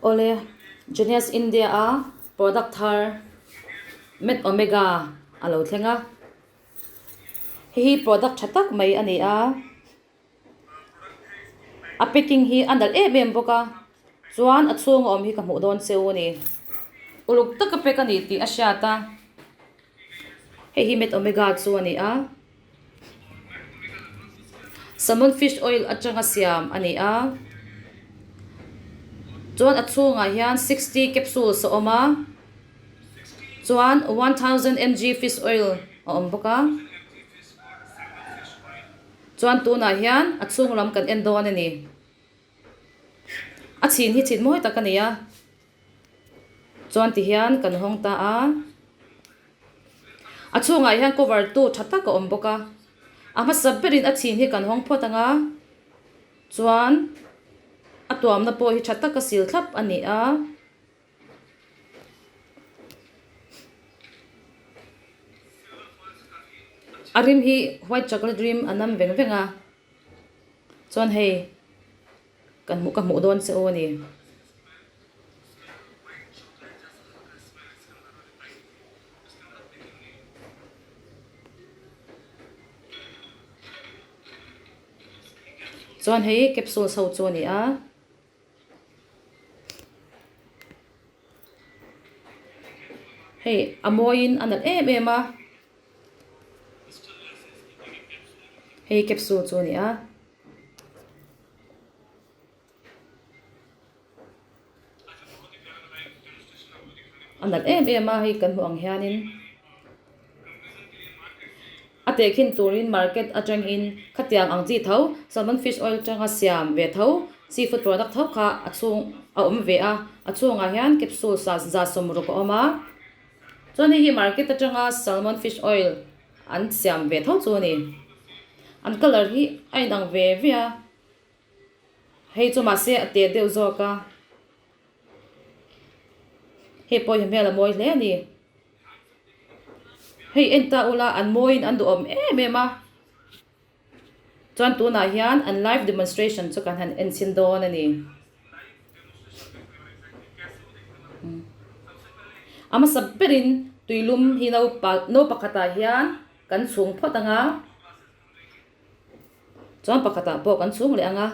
Awle, Genius India a product thar Med Omega a lo thleng a. Hei hi product tha tak mai a ni a. A packing hi a nalh em em bawk a, chuan a chhunga awm hi ka hmuh dawn cheu a ni. Uluk taka pack a ni tih a hriat a. Hei hi Med Omega chu a ni a. Salmon fish oil atanga siam a ni a. Chuan a chhungah hian 60 capsules a awm a. Chuan 1000 mg fish oil a awm bawk a. Chuan tunah hian a chhung lam kan en dawn a ni. A chhin hi chhin mawi tak a ni a. Chuan tihian kan hawng ta a. A chhungah hian cover tu tha tak a awm bawk a. A hmasa berin a chhin hi kan hawng phawt ang a. Chuan a tuamna pawh hi tha taka sil thlap a ni a. A rim hi white chocolate rim a nam veng veng a. Chuan hei kan hmuh ka hmuh dawn che u a ni. Chuan hei capsules ho chu a ni a. Hei a mawiin a nalh em em a. Hei capsule chu a ni a. A nalh em em a hei kan hmuh ang hianin a tehkhin turin market atangin khatiang ang chi tho salmon fish oil atanga siam ve tho seafood product tho kha a chhung a awm ve a a chhungah hian capsule za sawmruk a awm a chuan hei hi market atanga salmon fish oil an siam ve tho chu a ni an colour hi a inang ve ve a. Hei chu mahse a teh deuh zawk a, hei pawh hi hmel a mawi hle a ni. Hei en ta ula an mawiin an duhawm em em a, chuan tunah hian an live demonstration chu kan han en chhin dawn a ni. A hmasa berin tuilum hi no no pakhatah hian kan chhung phawt ang a. Chuan pakhatah pawh kan chhung leh ang a.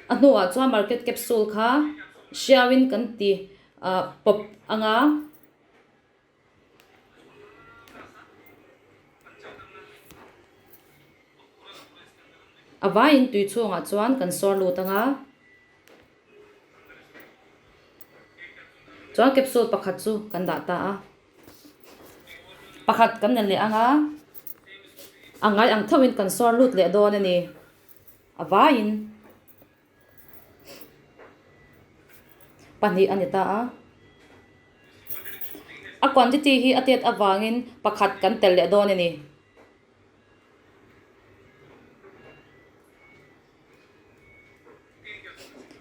A hnuah chuan market capsule kha hriauin kan ti ah pawp ang a. A vaiin tui chhungah chuan kan sawr lut ang a, chuan capsule pakhat chu kan dah ta a, pakhat kan la leh ang a, a ngai ang theuhin kan sawr lut leh dawn a ni, a vaiin. Pahnih a ni ta a. A quantity hi a tet avangin pakhat kan tel leh dawn a ni.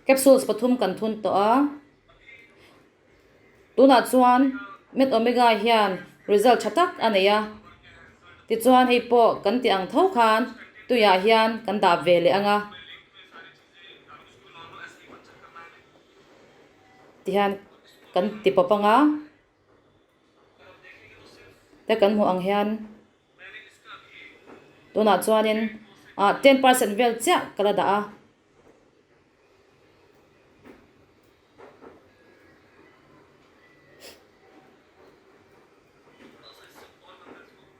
Capsules pathum kan thun tawh a. Tunah chuan Med Omega hian result tha tak a nei a. Tichuan hei pawh kan tih ang tho khan tuiah hian kan dah ve leh ang a. Tihian kan ti pawp ang a. Te kan hmuh ang hian tunah chuanin ah 10% vel chiah ka la dah a.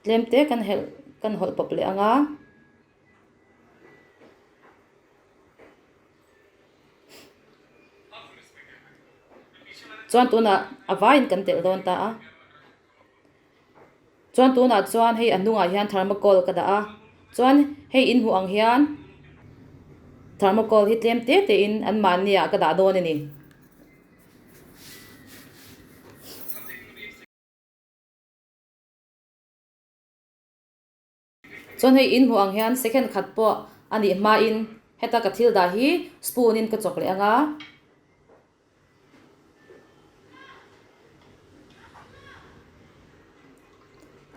Tlem te kan helh kan hawlh pawp leh ang a. Chuan tunah a vaiin kan telh dawn ta a. Chuan tunah chuan hei a hnungah hian thermocol ka dah a chuan hei in hmuh ang hian thermocol hi tlem te te in an mahni ah ka dah dawn a ni. Chuan hei in hmuh ang hian second khat pawh a nih hmain. Heta ka thil dah hi spoon in ka chawk leh ang a.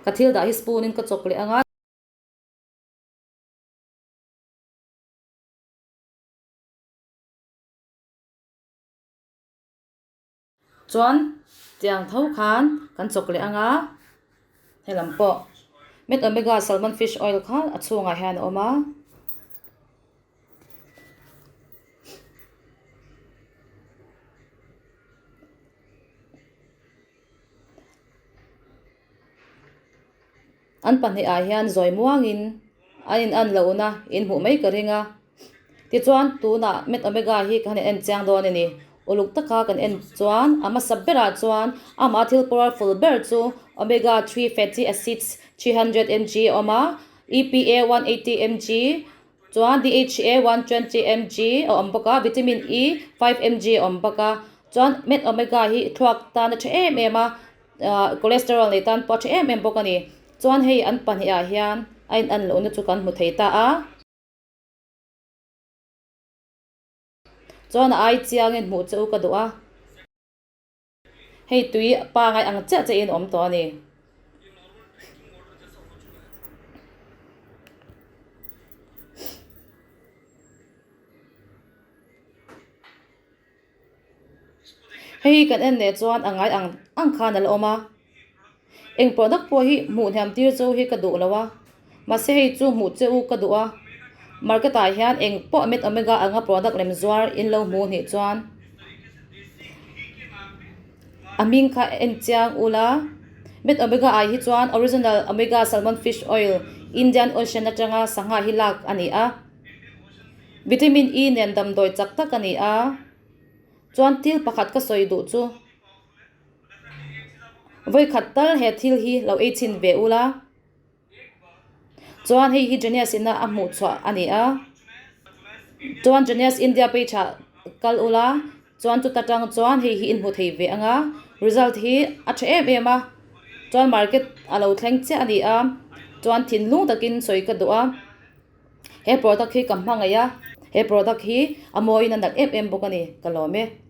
Ka thil dah hi spoon in ka chawk leh ang a. Chuan tiang tho khan kan chawk leh ang a, helam pawh Med Omega Salmon Fish Oil kha a chhungah hian a awm a. An pahnihah hian zawi muangin an in an lohna in hmuh mai ka ring a. Tichuan tunah Med Omega hi kan en chiang dawn a ni. Uluk taka kan en chuan a hmasa berah chuan amah thil powerful ber chu Omega 3 fatty acids 300 mg a awm a, EPA 180 mg chuan DHA 120 mg a awm bawk a, vitamin E 5 mg a awm bawk a. Chuan Med Omega hi thluak tan a tha em em a. Ahh cholesterol nei tan pawh a tha em em bawk a ni. Chuan hei an pahnihah hian a in an lohna chu kan hmu thei ta a. Chuan a ai chiangin hmuh che u ka duh a. Hei tui pangai ang chiah chiah in a awm tawh a ni. Hei kan en leh chuan a ngai ang ang khan a la awm a, eng product pawh hi hmuh hniam tir chu hi ka duh lo a, mahse hei chu hmuh che u ka duh a, market ah hian eng pawh med omega anga product lem zuar in lo hmuh hnih chuan a hming kha en chiang ula, med omega ah hi chuan original omega salmon fish oil Indian Ocean atanga sangha hi lak a ni a. Vitamin E nen damdawi chak tak a ni a, chuan thil pakhat ka sawi duh chu vawikhat tal he thil hi lo ei chhin ve ula, chuan hei hi Genius ina a hmuh chhuah a ni a, chuan Genius India page ah kal ula chuan chuta tang chuan hei hi in hmu thei ve ang a, result hi a tha em em a, chuan market a lo thleng chiah a ni a, chuan thinlung takin sawi ka duh a. He product hi ka hmangaih a, he product hi a mawiin a nalh em em bawk a ni, ka lawm e.